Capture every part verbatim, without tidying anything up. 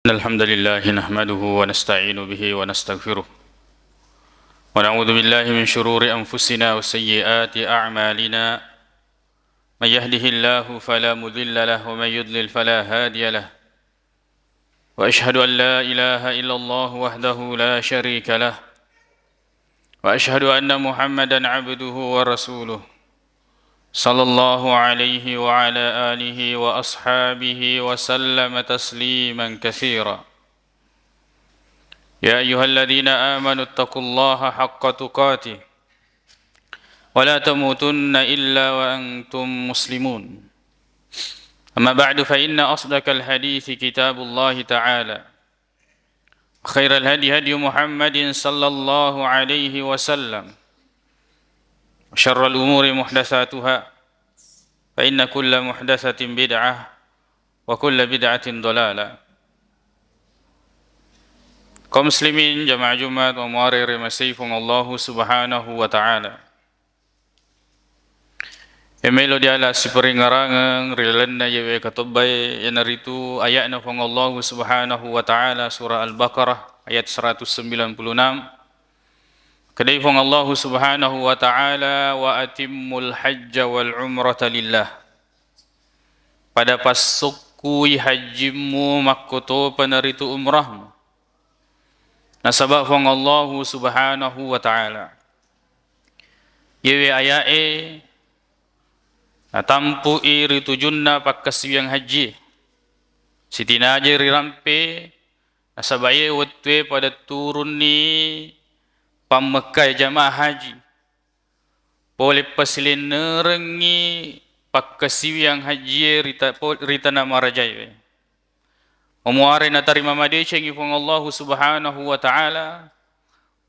إن الحمد لله نحمده ونستعين به ونستغفره، ونعوذ بالله من شرور أنفسنا وسيئات أعمالنا. من يهده الله فلا مضل له، ومن يضلل فلا هادي له. وأشهد أن لا إله إلا الله وحده لا شريك له، وأشهد أن محمدا عبده ورسوله، صلى الله عليه وعلى آله وأصحابه وسلم تسليما كثيرا. يا أيها الذين آمنوا اتقوا الله حق تقاته ولا تموتن إلا وأنتم مسلمون. أما بعد، فإن أصدق الحديث كتاب الله تعالى، خير الهدي هدي محمد صلى الله عليه وسلم، وشر الأمور محدثاتها، فإن كل محدثة بدعة، وكل بدعة ضلالة. Kaum muslimin, jamaah Jumat, wa muare rimasei Puang Allahu Subhanahu wa Ta'ala. Emelo diala siparingarangeng ri lalenna yewe katobbae, iyanaritu aya'na Puang Allahu Subhanahu wa Ta'ala, surah Al-Baqarah ayat seratus sembilan puluh enam. Kedai Puang Allahu Subhanahu wa Ta'ala, "Wa atimmul hajja wal umrata lillah." Pada passukkui hajjimmu makkotopa naritu umrahmu. Nasaba Puang Allahu Subhanahu wa Ta'ala, yewe aya'e natampu'i ri tujunna pakkasiwiang hajji. Sitinaje rirampe, nasaba ye wettue pada turunni pammekkae jamaah haji. Pole pasilennerengngi pakkasiwiang hajjie ri ta-, po-, ri tana marajaewe. Mamuare natarima madecengngi Puang Allahu Subhanahu wa Ta'ala.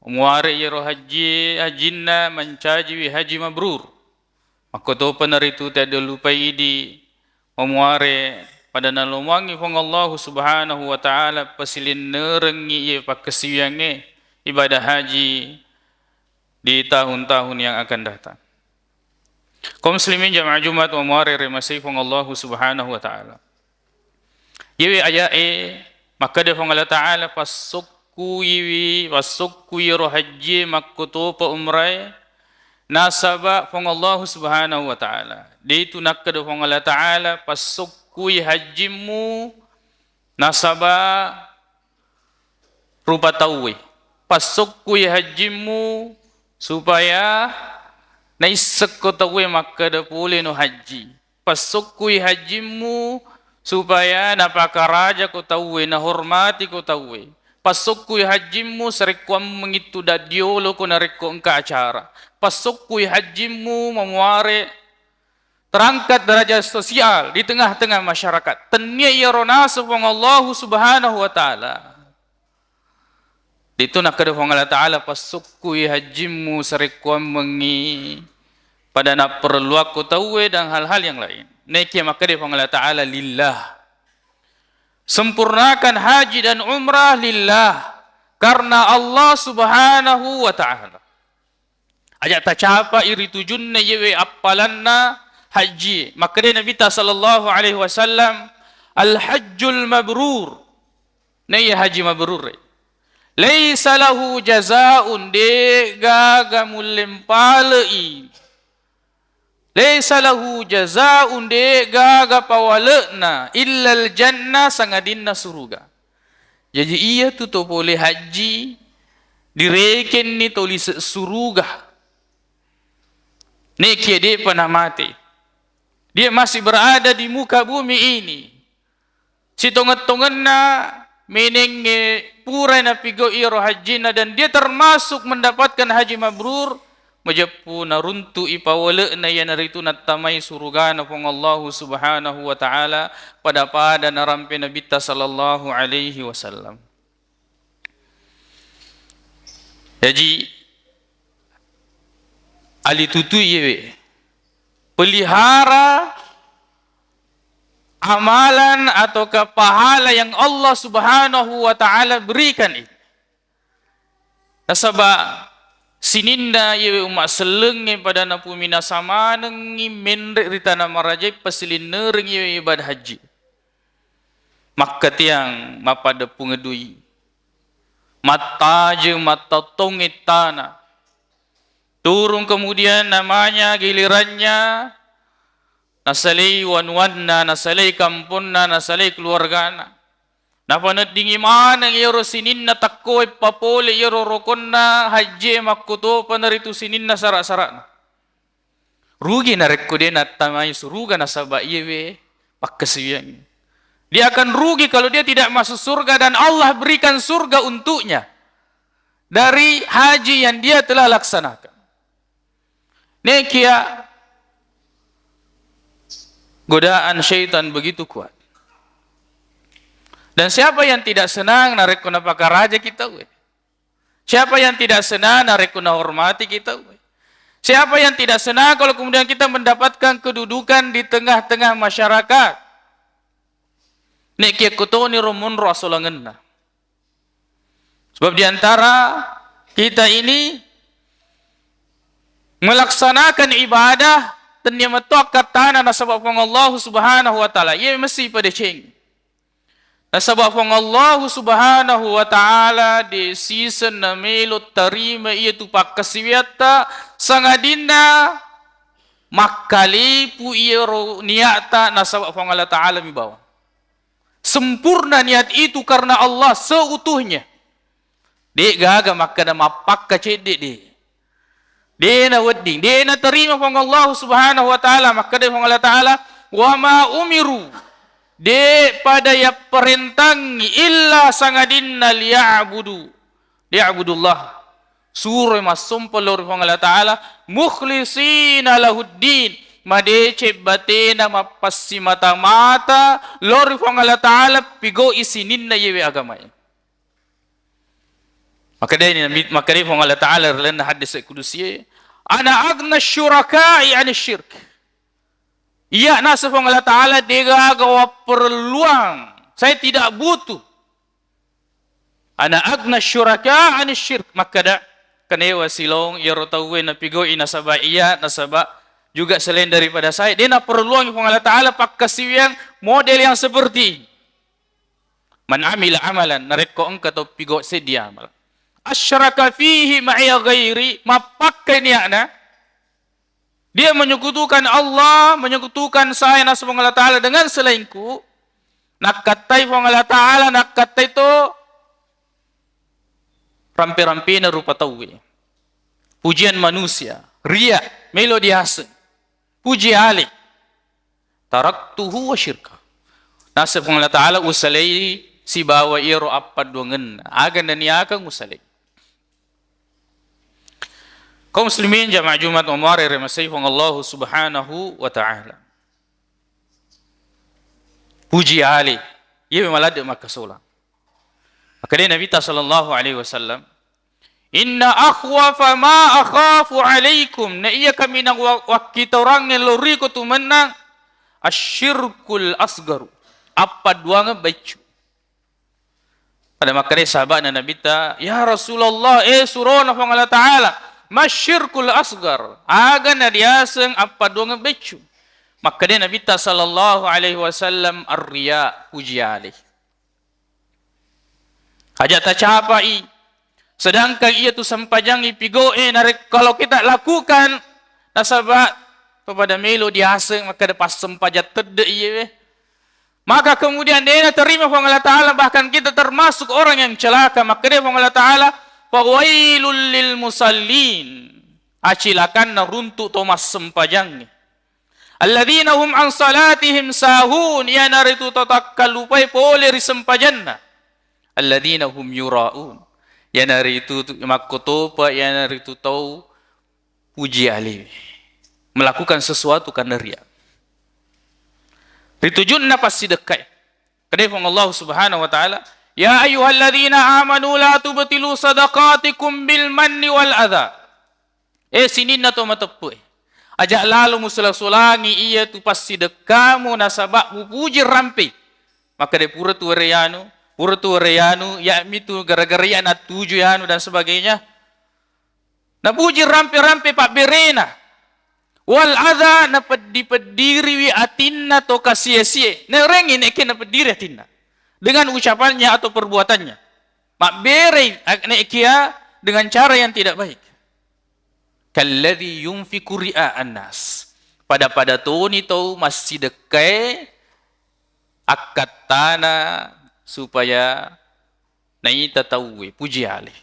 Mamuare iyaro hajjie, hajjinna mancajiwi haji mabrur. Makkotopa naritu tedde lupai idi mamuare pada nalomoangngi Puang Allahu Subhanahu wa Ta'ala pasilennerengngi iye pakkasiwiangnge ibadah haji di tahun-tahun yang akan datang. Kaum muslimin jamaah Jumat wa muare rimasei Puang Allahu Subhanahu wa Ta'ala. Yewe aya'e makkeda Puang Allah Ta'ala, "Passukkuiwi, passukkui ro hajjie makkotopa umrae, nasaba Puang Allahu Subhanahu wa Ta'ala." Deitu nakkeda Puang Allah Ta'ala, "Passukkui hajjimmu nasaba rupa tauwe. Passukkui hajjimmu supaya naissekko tauwe makkeda pole no hajji. Passukkui hajjimmu supaya napakarajako tauwe, nahormatiko tauwe. Passukkui hajjimmu sarekkuammengngi tudang dioloko narekko engka acara. Passukkui hajjimmu mamuare terangkat derajat sosial di tengah-tengah masyarakat." Tennia iyaro naseng Puang Allahu Subhanahu wa Ta'ala. Ditu nakkeda Puang Allah Ta'ala, "Passukkui hajjimmu sarekkuammengngi pada napparelluakko tauwe dan hal-hal yang lain." Nekia makkeda Puang Allah Ta'ala, "Lillah." Sempurnakan haji dan umrah lillah, karena Allah Subhanahu wa Ta'ala. Aja tacapai ri tujunna yewe appalanna hajji. Makkeda Nabitta sallallahu alaihi wasallam, "Al-hajjul mabrur." Naiya haji mabrur e. "Laisa lahu jazaun," de gaga mullempalei. "Laisa lahu jazaun," de gaga pawale'na, "illal jannah," sangadinna suruga. Jaji, iyatu to pole hajji, direkenni to lise suruga. Nekia depa namate. Dia masih berada di muka bumi ini. Sitongeng-tongenna menengnge purai napigau iyaro hajjinna dan dia termasuk mendapatkan haji mabrur, majeppu naruntu'i pawale'na, iyanaritu nattamai surugana Puang Allahu Subhanahu wa Ta'ala, pada-pada narampe Nabitta sallallahu alaihi wasallam. Jaji, alitutui yewe. Pelihara amalan ataukah pahala yang Allah Subhanahu wa Ta'ala berikan itu. Nasaba sininna yewe umma sellengnge pada napuminasa manengngi menre ri tana marajai pasilinnereng yewe ibadah haji. Makkatiang mappadeppungeng dui. Mattajeng, mattattong ittana. Turun kemudian namanya, gilirannya, nasalai wanuanna, nasalai kamponna, nasalai keluargana. Napaneddingi maneng iyaro sininna takkoe papole iyaro rokonna hajjie makkutopa naritu sininna sara-sarana. Rugi narekko de nattamai suruga nasaba iyewe pakkasiwiangnge. Dia akan rugi kalau dia tidak masuk surga dan Allah berikan surga untuknya dari haji yang dia telah laksanakan. Nekia godaan syaitan begitu kuat. Dan siapa yang tidak senang narekko napakarajaki tauwe? Siapa yang tidak senang narekko nahormati kita? Siapa yang tidak senang kalau kemudian kita mendapatkan kedudukan di tengah-tengah masyarakat? Nekia kutoni romonro asolangenna. Sebab di antara kita ini melaksanakan ibadah, tennia metto akkattana nasaba Puang Allah Subhanahu wa Ta'ala. Iya mesti pada ceng. Nasaba Puang Allahu Subhanahu wa Ta'ala de siseng namelo tarima iyatu pakkasiwiatta, sangadinna makkalepu iyaro niatta nasaba Puang Allah Ta'ala mi bawang. Sempurna niat itu karena Allah seutuhnya. De gaga makkeda mappakka cedde, de. De nawedding, de naterima Puang Allah Subhanahu wa Ta'ala. Makkeda Puang Allah Ta'ala, "Wa ma umiru," de pada yapparentangi illa sangadinna liya'budu, liya'budullah. Suroi massompa lao ri Puang Allah Ta'ala, mukhlisina lahuddin, madeceng batena mappassimata-mata lao ri Puang Allah Ta'ala, pigau'i sininna yewe agamae. Makkedai Nabi, makkedai Puang Allah Ta'ala ri lalenna hadis kudusie, "Ana aghna syuraka'i 'anis syirk." Iya naseng Puang Allah Ta'ala, degaga wapperelluang. Saya tidak butuh. "Ana aghna syuraka 'anis syirk." Makkeda, kenewa silong iyaro tauwe napigau'i nasaba iya, nasaba juga selain daripada saya, de naperelluang Puang Allah Ta'ala pakkasiwiang model yang seperti ini. "Man amila amalan," narekko engka tau pigau seddi amal, "asyraka fihi ma'iya ghairi," mappakkai niatna, dia menyekutukan Allah, menyekutukan saya naseng Puang Allah Ta'ala dengan selainku, nakkattai Puang Allah Ta'ala, nakkattai to rampe-rampena rupa tauwe. Pujian manusia, ria, melo diaseng, puji ale. "Taraktuhu wa syirka." Naseng Puang Allah Ta'ala, usalai sibawa iyaro appadduangenna. Aga naniakang usalai. Kaum muslimin jamaah Jumat mamuare remasai Puang Allah Subhanahu wa Ta'ala. Puji ale, iya maladde makkasolang. Makkeda Nabi ta sallallahu alaihi wasallam, "Inna akhwafa ma akhafu alaikum," na iya kaminang wa-, wakkitorangnge loriko tu mennang, "asyirkul asgaru," appadduangeng beccu. Pada makkeda sahaba'na Nabitta, "Ya Rasulullah, eh surona Puang Allah Ta'ala, masyirkul asgar, aga na diaseng appadduangeng beccu?" Makkeda Nabitta sallallahu alaihi wasallam, "Arriya," puji ale. Aja tacapai. Sedangkan iya tu sempajang ipigoe, narek-, kalau kita lakukan, nasaba to pada melo diaseng, makkeda passempajang tedde iyewe. Maka kemudian dena terima Puang Allah Ta'ala, bahkan kita termasuk orang yang celaka. Makkeda Puang Allah Ta'ala, "Fawailul lil musallin." Acilakanna runtuk to massempajangnge. "Alladzina hum an salatihim sahun," iyanaritu tau takkalupai pole ri sempajanna. "Alladzina hum yuraun," iyanaritu tu-, makkotopa iyanaritu tau puji alewe. Melakukan sesuatu karena ria. Ritujunna passidekkae. Kedai Puang Allah Subhanahu wa Ta'ala, "Ya ayyuhalladzina amanu la tubtilu sadaqatikum bil manni wal adza." Eh, sininna to mateppu e. Aja lalo musula-sulangi iya tu passidekkamu nasaba mupuji rampe. Makkeda pura tu were anu, pura tu were anu, ya mitu gara-gara ya natuju anu dan sebagainya. Napuji rampe-rampe pabberena. Wal adza, napeddi-peddiriwi atinna to kasie-sie. Naerengngi nekke napeddiri atinna. dengan ucapannya atau perbuatannya. Mabberei, eh, nekia dengan cara yang tidak baik. Kalladzi yunfiqu ria'an nas. Pada-pada toni tau massidekkae akkattana supaya naita tauwe, puji ale.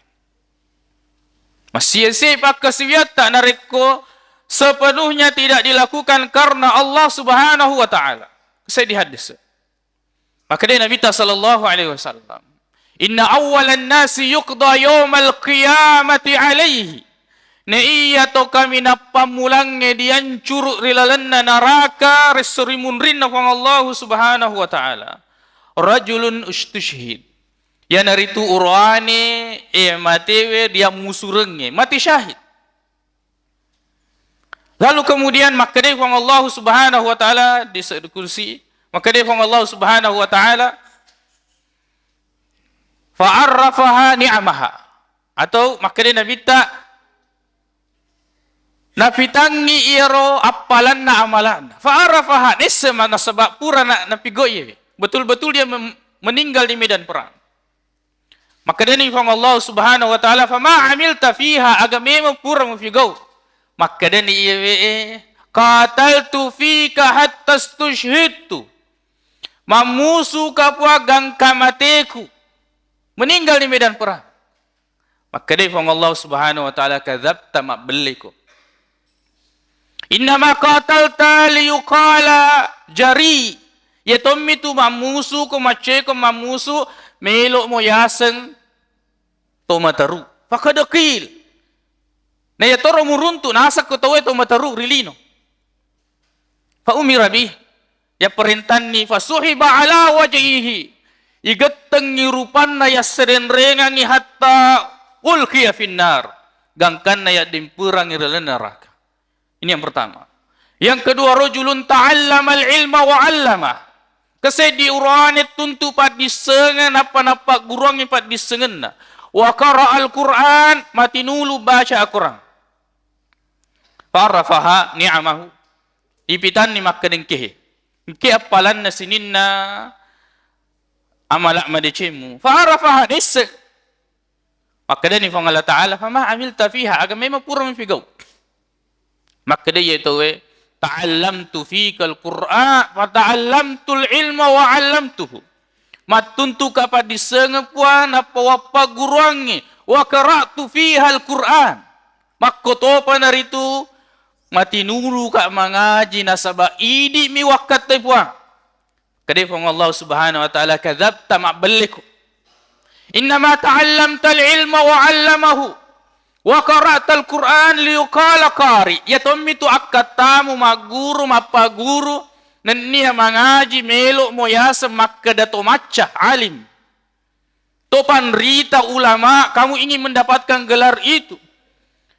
Massie-sie pakkasiwiatta narekko sepenuhnya tidak dilakukan karena Allah Subhanahu wa Ta'ala. Seddi hadis. Makkedai Nabitta sallallahu alaihi wasallam, "Inna awwalan nasi yuqda yaumal qiyamati alaihi." Naiya to kaminang pammulangnge diancuru ri lalenna naraka, resso ri munrinna Puang Allahu Subhanahu wa Ta'ala. Rajulun ustushhid. Iyanaritu uroane, e, matewe diammusurengnge, mati syahid. Lalu kemudian makkedai Puang Allah Subhanahu wa Ta'ala di se-, kursi, makkedai Puang Allah Subhanahu wa Ta'ala, "Fa'arrafaha ni'amaha." Atau makkedai Nabitta, napitangngi iyaro appalanna amala'na. Fa'arrafaha, nesse ma-, nasaba pura na-, napigoi. Betul-betul dia mem-, meninggal di medan perang. Makkedani Puang Allah Subhanahu wa Ta'ala, "Fama amilta fiha," aga memang pura mufigau. Makkedani iyewe, "Qataltu fika hatta stushhidtu." Mammusuka Puang gangka mateku. Meninggal di medan perang. Makkedai Puang Allah Subhanahu wa Ta'ala, "Kadzabta, mabbelleko." "Innama qatalta liyuqala jari." Iya tommi tu mammusu ko, macceko mammusu, melo'mo yaseng to mataru. Faqad qil. Na iya toro muruntu nasakko tauwe to mataru ri lino. Fa umira bih. Yapparentanni fasuhiba ala wajhihi. Igettengngi rupanna yasserenrengangngi hatta ulqiya finnar. Gangkanna yaddimperangngi ri lalenna neraka. Ini yang pertama. Yang kedua, rajulun ta'allamal ilma wa 'allamah. Keseddi urane tuntu paddissengeng nappa nappagguruangngi paddissengenna. Wa qara'al Qur'an, matinulu baca Al-Qur'an. Fa'arrafaha ni'amahu. Ipitanni makkeda engkehe. Engke appalanna sininna amala madecemmu. Fa'arrafaha, naisseng. Makkedani Puang Allah Ta'ala, "Fama amilta fiha," aga memang pura mufigau. Makkeda iye tauwe, "Ta'allamtu fikal Qur'an, fa ta'allamtul ilma wa 'allamtuhu." Mattuntuka paddissengeng Puang, nappa wappagguruangngi, "Wa qara'tu fihal Qur'an." Makkotopa naritu matinuluka mangaji nasaba idi'mi wakkattai Puang. Kedai Puang Allah Subhanahu wa Ta'ala, "Kadzabta, mabbelleko. Innama ta'allamtal ilma wa 'allamahu wa qara'tal Qur'an liyuqala qari." Iya tommi tu akkattamu magguru, mappaguru, nennia mangaji, melo'mo yaseng makkeda to macca, alim. To panrita, ulama, kamu ingin mendapatkan gelar itu.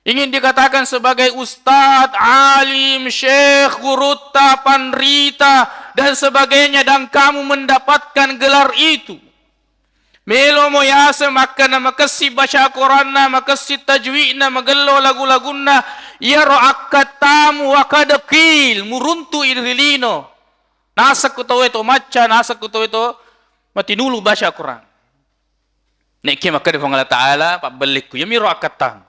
Ingin dikatakan sebagai ustadz, alim, syekh, gurutta, panrita, dan sebagainya, dan kamu mendapatkan gelar itu. Melomo yaseng makkeda makessing baca Quranna, makessing tajwidna, magello lagu-lagunna, iyaro akkattamu wa qad qil, muruntu ri lino. Nasakku tauwe to macca, nasakku tauwe to matinulu baca Quran. Nekke makkeda Puang Allah Ta'ala, pabbellekku, iyamiro akkattang.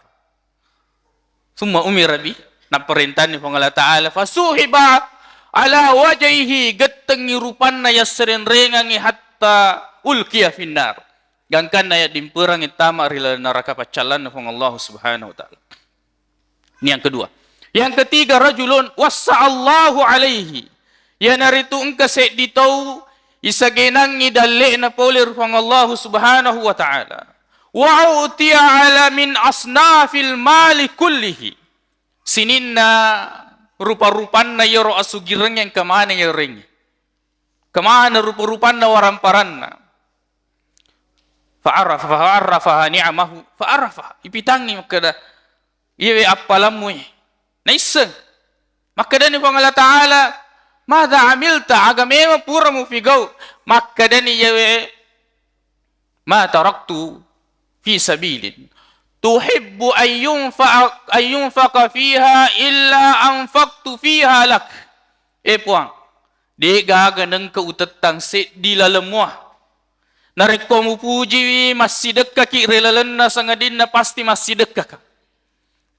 Summa umira bi, napparentanni Puang Allah Ta'ala, fasuhiba ala wajhihi, gettengngi rupanna yasserenrengangngi hatta ulqiya finnar. Gangkanna yaddimperangngi tama ri laleng neraka paccallanna Puang Allah Subhanahu wa Ta'ala. Ini yang kedua. Yang ketiga, rajulun wassa'allahu alaihi. Iyanaritu engka seddi tau isagenangngi dalle'na pole ri Puang Allahu Subhanahu wa Ta'ala. Wa u'tiya ala min asnafil mali kullihi. Sininna rupa-rupanna iyaro asugirengngé engka maneng iyaréngngé. Engka maneng rupa-rupanna waramparanna. Fa'arafa, fa'arafaha ni'amahu, fa'arafaha. Ipitangngi makkeda, "Iyawe appalammu e." Naisseng. Makkedani Puang Allah Ta'ala, "Madza amilta?" Aga memang pura mufigau? Makkedani iyawe, "Ma taraktu fi sabilin tuhibbu an yunfa-, an yunfaqa fiha illa anfaqtu fiha lak." Eh Puang, dé'gaga nengka utettang seddi laleng mua. Narekko mupujiwi, massidekkaki ri lalenna sangadinna pasti massidekkaka.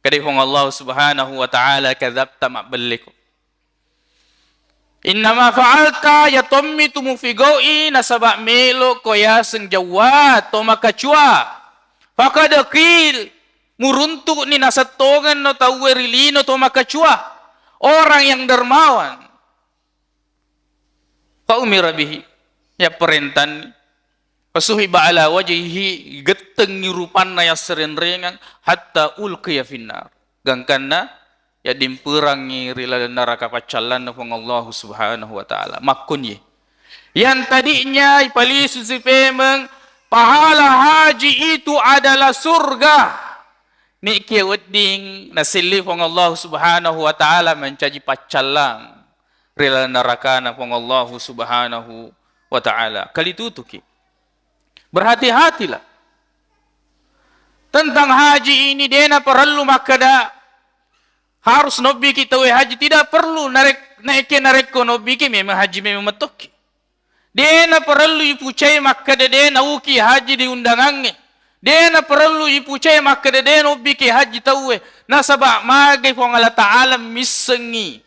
Kedai Puang Allah Subhanahu wa Ta'ala, kadzabta, mabbelleko. Innama fa'alta, ya tommi tu mufigau'i nasaba melo ko yaseng jawwa to makacua. Faqad qil, muruntu'ni nasettongenno tauwe ri lino to makacua, orang yang dermawan. Fa umira bihi, yapparentanni. Fasuhiba ala wajhihi, gettengngi rupanna yasserenrengeng, hatta ulqiya finnar. Gangkanna yaddimperangngi ri laleng naraka paccallanna Puang Allahu Subhanahu wa Ta'ala. Makkunye. Yang tadinya ipalisu sipemeng, pahala haji itu adalah surga. Nikia wedding naselli Puang Allahu Subhanahu wa Ta'ala mancaji paccallang ri laleng narakana Puang Allahu Subhanahu wa Ta'ala. Kalitutuki. Berhati-hatilah. Tentang haji ini, dena parellu makkeda harus nobbiki tauwe haji. Tidak perlu. Narek-, naekke narekko nobbiki, memang haji memang metokki. Dena parellu ipucai makkeda de nauki haji di undangangnge. Dena parellu ipucai makkeda de nobbiki haji tauwe. Nasaba magai Puang Allah Ta'ala missengi.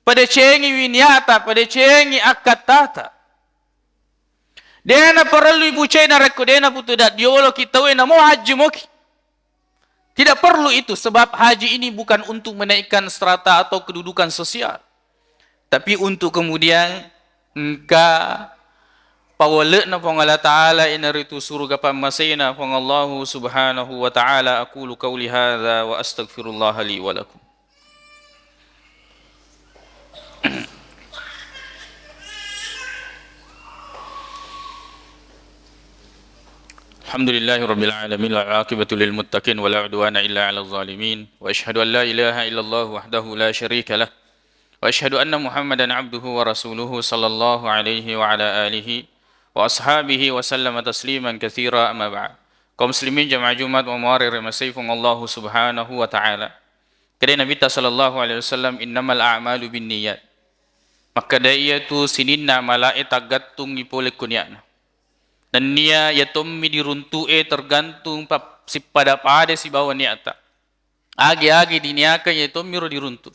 Padecengiwi niata, padecengi akkattata. Dena parellu ipucai narekko dena putu daddioloki tauwe namo haji moki. Tidak perlu itu, sebab haji ini bukan untuk menaikkan strata atau kedudukan sosial, tapi untuk kemudian engka pawale'na Puang Allah Ta'ala, inaritu suruga pammasena Puang Allahu Subhanahu wa Ta'ala. Aqulu qauli hadza wa astaghfirullaha li wa lakum. الحمد لله رب العالمين، والعاقبة للمتقين، ولا عدوان إلا على الظالمين، وأشهد أن لا إله إلا الله وحده لا شريك له، وأشهد أن محمدا عبده ورسوله، صلى الله عليه وعلى آله وأصحابه وسلم تسليما كثيرا، أما بعد. Kaum muslimin jamaah Jumat wa muare rimasei Puang Allahu Subhanahu wa Ta'ala. Kedai Nabitta sallallahu alaihi wasallam, "Innamal a'malu binniyat." Makkeda iyatu sininna amala'e taggattungngi pole ko niatna. Nennia iya tommi diruntu'e tergantung pa-, sippada-pada sibawa niatta. Agi-agi diniakang iya tommiro diruntu.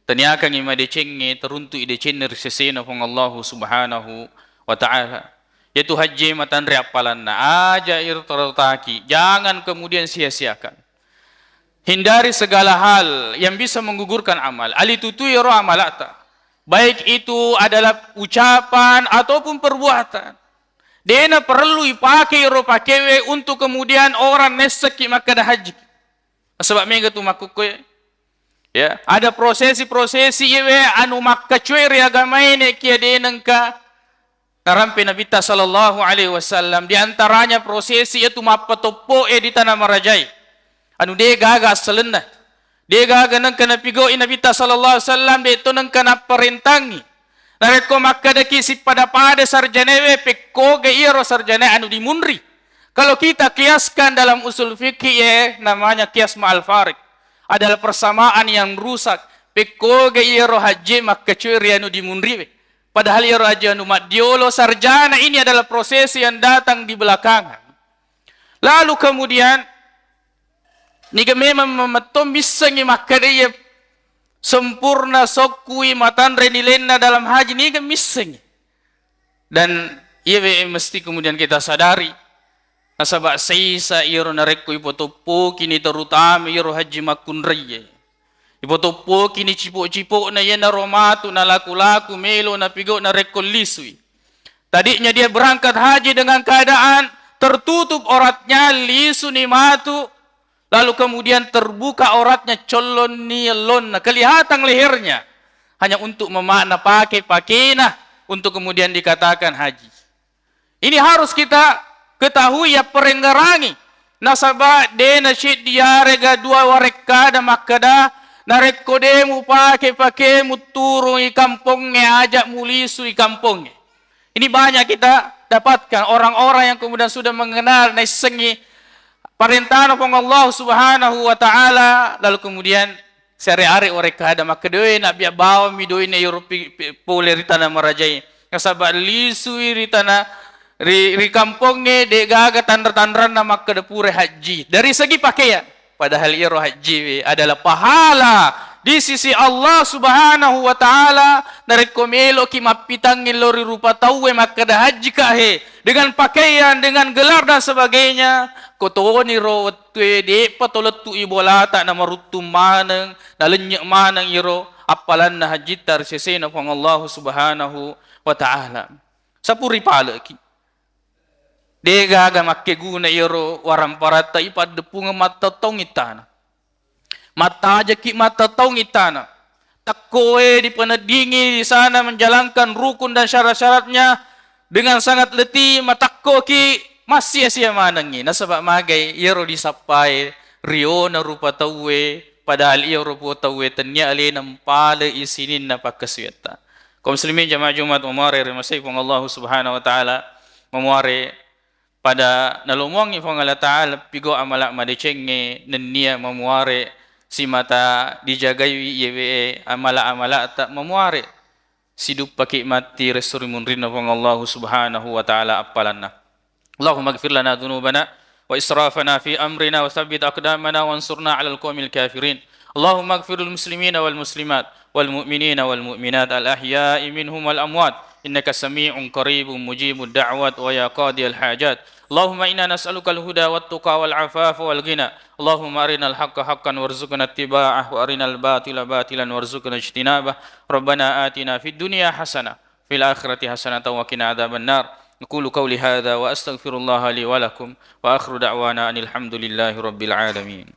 Taniakangngi madecengnge, teruntu'i decenna ri sesena Puang Allahu Subhanahu wa Ta'ala. Iyatu hajje matanre appalanna, aja irota-rotaki, jangan kemudian sia-siakan. Hindari segala hal yang bisa menggugurkan amal. Alitutui ero amalata. Baik itu adalah ucapan ataupun perbuatan. Dena perlu ipake ero pakewe untuk kemudian orang nesseki makkeda haji. Sebab mega tu makkukkoe. Ya, ada prosesi-prosesi iyewe anu makkacue ri agamae nekia denengka narampe Nabitta sallallahu alaihi wasallam, di antaranya prosesi yaitu mappatoppo'e di Tanah Marajai. Anu de gaga assalenna. De gaga nengka napigau'i Nabitta sallallahu alaihi wasallam, de to nengka napparentangi. Narekko makkedaki sippada-pada sarjanewe, pekkoga iyaro sarjane anu dimunri. Kalau kita kiaskan dalam usul fikih, ya, namanya kias ma'al farik. Adalah persamaan yang rusak. Pekkoga iyaro hajje makkacue ri anu dimunriwe. Padahal iyaro aja anu maddiolo sarjana ini adalah prosesi yang datang di belakangan. Lalu kemudian, niga memang memetto missengi makkeda iya sempurna sokkui matanre nilenna dalam haji, niga missengi. Dan iya we mesti kemudian kita sadari. Nasaba seisa iyaro narekko ipotoppokini, terutama iyaro haji makkunraiye. Ipotoppokini cipo-cipona iyanaro matu nalaku-laku melo napigau narekko lisui. Tadinya dia berangkat haji dengan keadaan tertutup auratnya, lisuni matu, lalu kemudian terbuka auratnya, collonni ellonna, kelihatan lehernya. Hanya untuk memakna pakai-pakainya untuk kemudian dikatakan haji. Ini harus kita ketahui, yapparengngerangi. Nasaba de naseddi yarega dua warekkada makkeda, narekko de mupake-pake mutturungi kampongnge, aja mulisui kampongnge. Ini banyak kita dapatkan orang-orang yang kemudian sudah mengenal, naissengi parentana Puang Allah Subhanahu wa Ta'ala, lalu kemudian siare-are warekkada makkeda, "Doi, nabbiang bawammi doina iyaro pi-, pi-, pole ri Tanah Marajai. Nasaba lisui ri Tanah Ri, ri kampongnge de'gaga tanra-tanranna makkeda pura hajji dari segi pakaian. Padahal iyaro hajjiwe adalah pahala di sisi Allah Subhanahu wa Ta'ala. Narekko meloki mappitangngi lao ri rupa tauwe makkeda hajjika he, dengan pakaian, dengan gelar dan sebagainya, kotoniro wettue de'pa to lettu'i bolata, namaruttung maneng, nalennye' maneng iro appalanna hajjitta ri sesena Puang Allahu Subhanahu wa Ta'ala. Sapuri paleki. De'gaga makkeguna iyaro waramparatta ipaddeppungeng mattattaung ittana. Mattajaki mattattaung ittana. Takkoe dipeneddingi di sana menjalankan rukun dan syarat-syaratnya dengan sangat letih, matakkoki, massia-sia manengngi. Nasaba magai iyaro disappae riona rupa tauwe, padahal iyaro rupa tauwe tennia alena mpalei sininna pakkasiwiatta. Kaum muslimin jamaah Jumat mamuare ri masei Puang Allahu Subhanahu wa Ta'ala, mamuare pada nalomoangngi Puang Allah Ta'ala pigo amala madecengnge nennia mamuare simata dijagaiwi iyewe amala-amalata, mamuare siduppaki matti resso ri munrinna Puang Allahu Subhanahu wa Ta'ala appalanna. اللهم اغفر لنا ذنوبنا وإسرافنا في أمرنا وثبت أقدامنا وانصرنا على القوم الكافرين. اللهم اغفر للمسلمين والمسلمات والمؤمنين والمؤمنات الأحياء منهم والأموات إنك سميع قريب مجيب الدعوات ويا قاضي الحاجات. اللهم إنا نسألك الهدى والتقى والعفاف والغنى. اللهم أرنا الحق حقا وارزقنا اتباعه وأرنا الباطل باطلا وارزقنا اجتنابه. ربنا آتنا في الدنيا حسنة في الآخرة حسنة وقنا عذاب النار. أقول قولي هذا وأستغفر الله لي ولكم، وآخر دعوانا أن الحمد لله رب العالمين.